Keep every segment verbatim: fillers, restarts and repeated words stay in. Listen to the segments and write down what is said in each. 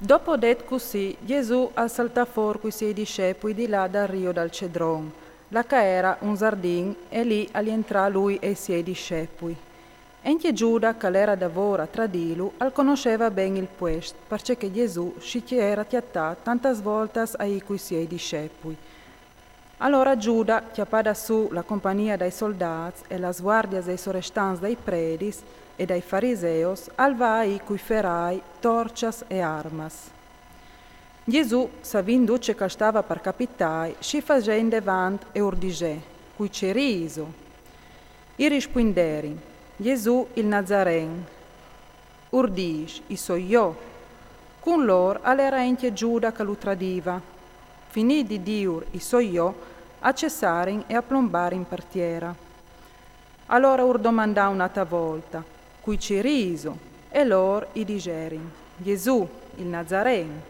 Dopo det cussì, Gesù al saltà for cui siei discepui di là dal rio dal Cedron, là ca era un zardin, e lì al jentrà lui e i siei discepui. Enche Giuda, ch'al era davor a tradilu, al conosceva ben il puest, parcè che Gesù si era cjatà tantas voltas a ì cui siei discepui. Alora Giuda, cjapada su la compagnia dai soldats e las guardias dai sorestants dai predis e dai fariseos, al va a ì cui ferai, torcias e armas. Gesù, savint dut ce ch'al stava par capitai, si fasè indevant e ur disè: Cui ceriso? I rispuinderin: Gesù il Nazaren. Ur dis: I soi jo. Cun lor al era enche Giuda ca lu tradiva. Finit di dir: I soi jo, a cessarin e a plombarin par tiera. Alora ur domandà un'ata volta: Cui ceriso? E lor i diserin: Gesù, il Nazaren.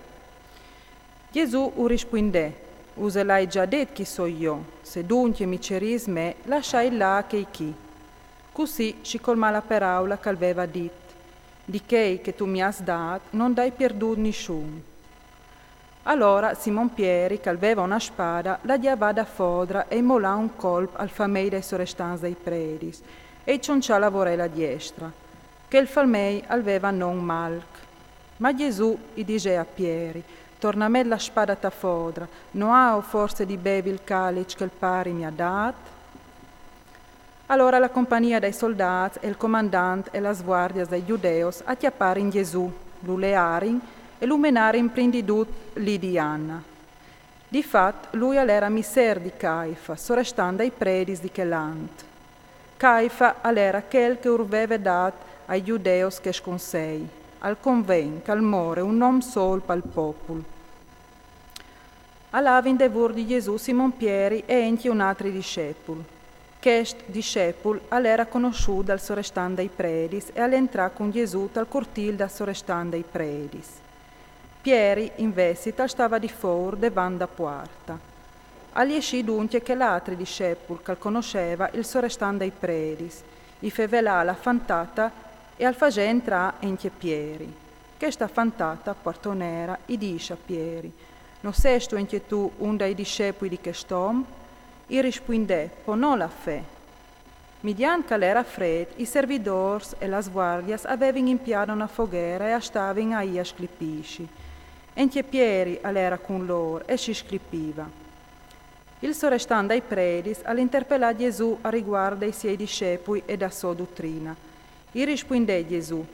Gesù ur rispuindè: Us l'ai già det ch'i soi jo, se duncje mi cerîs me, lassait là chei chi. Cussì si colmà la peraula ch'al veva dit: Di chei che tu mi âs dat, non dai pierdût nissun. Alora Simon Pieri, ch'al veva una spada, la gjavà da fodra e i molà un colp al famei dai sorestants dai predis, e i cionçà la vorela diestra. Chel famei al veva non Malc. Ma Gesù i disè a Pieri: Torna met la spada ta fodra, no ao forse di bevi il caliç che il Pari mi à dat? Alora la compagnia dai soldats e il comandant e las guardias dai Giudeos a cjaparin Gesù, lu learin e lu menarin prin di dut li di Anna. Di fat, lui al era misser di Caifa, sorestant dai predis di chel ant. Caifa al era chel che ur veve dat ai Giudeos chest consei: Al conven ch'al more un om sol pal popul. Al lavin devur di Gesù Simon Pieri e enche un atri discepul. Chest discepul al era conossût dal sorestant dai predis e al entrà cun Gesù tal curtîl dal sorestant dai predis. Pieri, invezit, al stava di four devant da puarta. Al jescì duncje chel atri discepul ch'al conosseva il sorestant dai predis, i fevelà la fantata e al fasè entrâ enche Pieri. Chesta fantata, puartonera, i dîs a Pieri: No sêstu enche tu un dai discepui di chest om? I rispuindè: Po no la fé. Midiant ch'al era fret, i servidôrs e las guardias a vevin impiada una foghera e a stavin a ì a sclipîsi. Enche Pieri al era cun lôr e si sclipiva. Il sorestant dai predis al interpelà Gesù a riguart dai siei discepui e da sô dutrina. I rispuindè Gesù: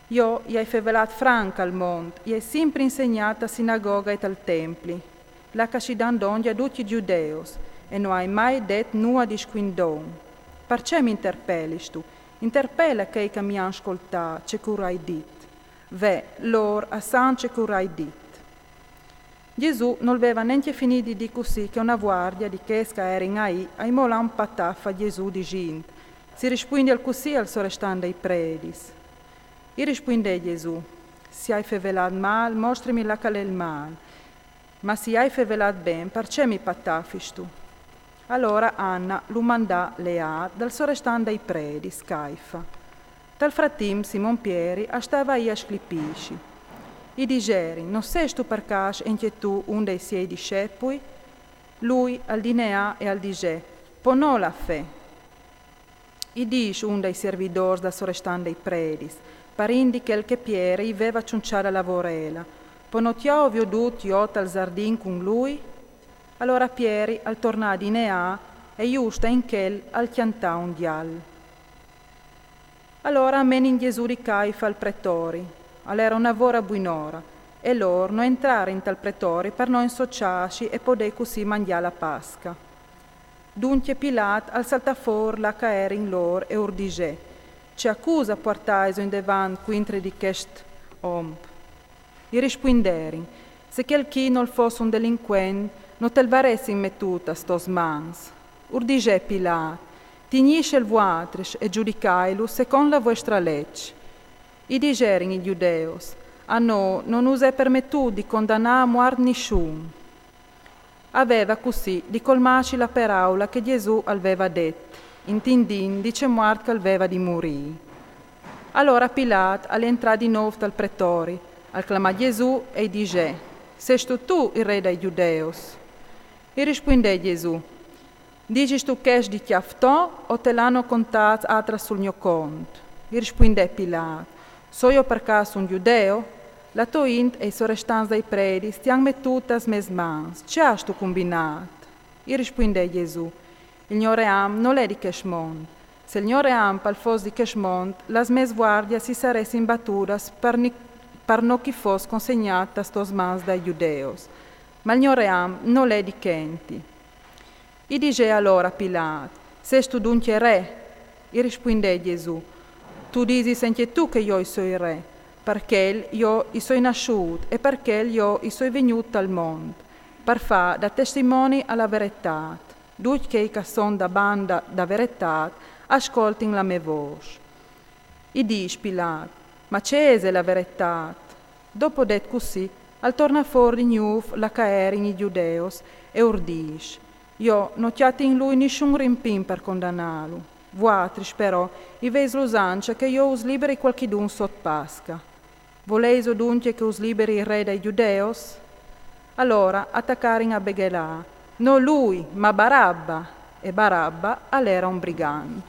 Jo i ai fevelât franc al mont, i ai simpri insegnât ta sinagoga e tal templi, là ca si dan dongja ducj i Giudeos, e no ai mai det nua di scuindon. Parcè mi interpelistu? Interpela chei ca mi àn scoltât ce ch'ur ai dit. Ve, lôr a san ce ch'ur ai dit. Gesù nol veva nencje finît di dî cussì che una guardia di chês ca erin a ì, a i molà un pataf a Gesù disint: Si rispuindial cussì al sorestant dai predis? I rispuindè Gesù: Si ai fevelât mâl, mostrimi là ch'al è il mâl. Ma si ai fevelât ben, parcè mi patafistu? Alora Anna lu mandà leât dal sorestant dai predis, Caifa. Tal fratimp Simon Pieri al stava a ì a sclipîsi. I diserin: No sêstu par câs enche tu un dai siei discepui? Lui al dineà e al disè: Po no la fé. I dîs un dai servidôrs dal sorestant dai predis, parint di chel che Pieri i veva cionçada la vorela: Po no ti ao viodût jo tal zardin cun lui? Alora Pieri al tornà a dineâ e just a in chel al cjantà un gjal. Alora a menin Gesù di Caifa al pretori. Al era una vora buinora, e lôr no entrarin tal pretori par no insociâsi e podei cussì mangjâ la Pasca. Duncje Pilat al saltà for là ca erin lôr e ur disè: Ce acusa puartaiso indevant cuintri di chest om? I rispuinderin: Se chel chi nol fos un delincuent, no te'l varessin metût tas tôs mans. Ur disè Pilat: Tignìsel vuatris e giudicailu secont la vuestra leç. I diserin i Giudeos: A nô no nus è permetût di condanâ a muart nissun. A veva cussì di colmâsi la peraula che Gesù al veva det, intindint di ce muart ch'al veva di murî. Alora Pilat al entrà di nôf tal pretori, Al clamà Jesù e i disè: «Sêstu tu il re dai Giudeus?» I rispuindè Jesù: «Disistu chest di cjâf to o te l'ano contât atras sul gno cont?» I rispuindè Pilât: «So jo par câs un Giudeu? La tô int e i sorestants dai predis ti àn metût tas mês mans. Ce âstu cumbinât?» I rispuindè Jesù: «Il gno ream nol è di chest mont. Se il gno ream al fos di chest mont, las mês vuardias si saressin batudas par, ni- par no ch'i fos consegnât tas tôs mans dai Giudeus. Ma il gno ream nol è di chenti.» I disè alora Pilât: «Sêstu duncje re?» I rispuindè Jesù: «Tu disis ancje tu che jo i soi re. Par chel jo i soi nassût e par chel jo i soi vignût tal mont, par fâ da testimoni a la veretât. Ducj chei ch'a son da banda da veretât a scoltin la mê vôs.» I dîs Pilât: «Ma ce ese la veretât?» Dopo det cussì, al torna fôr di gnûf là ch'a erin i Giudeus e ur dîs: «Jo no cjati in lui nissun rimpin par condanâlu. Vuatris però i vês l'usancja che jo us liberi cualchidun sot Pasca. Voleiso duncje che us liberi il re dai Giudeus?» Alora a tacarin a beghelâ: «No lui, ma Barabba!» E Barabba al era un brigant.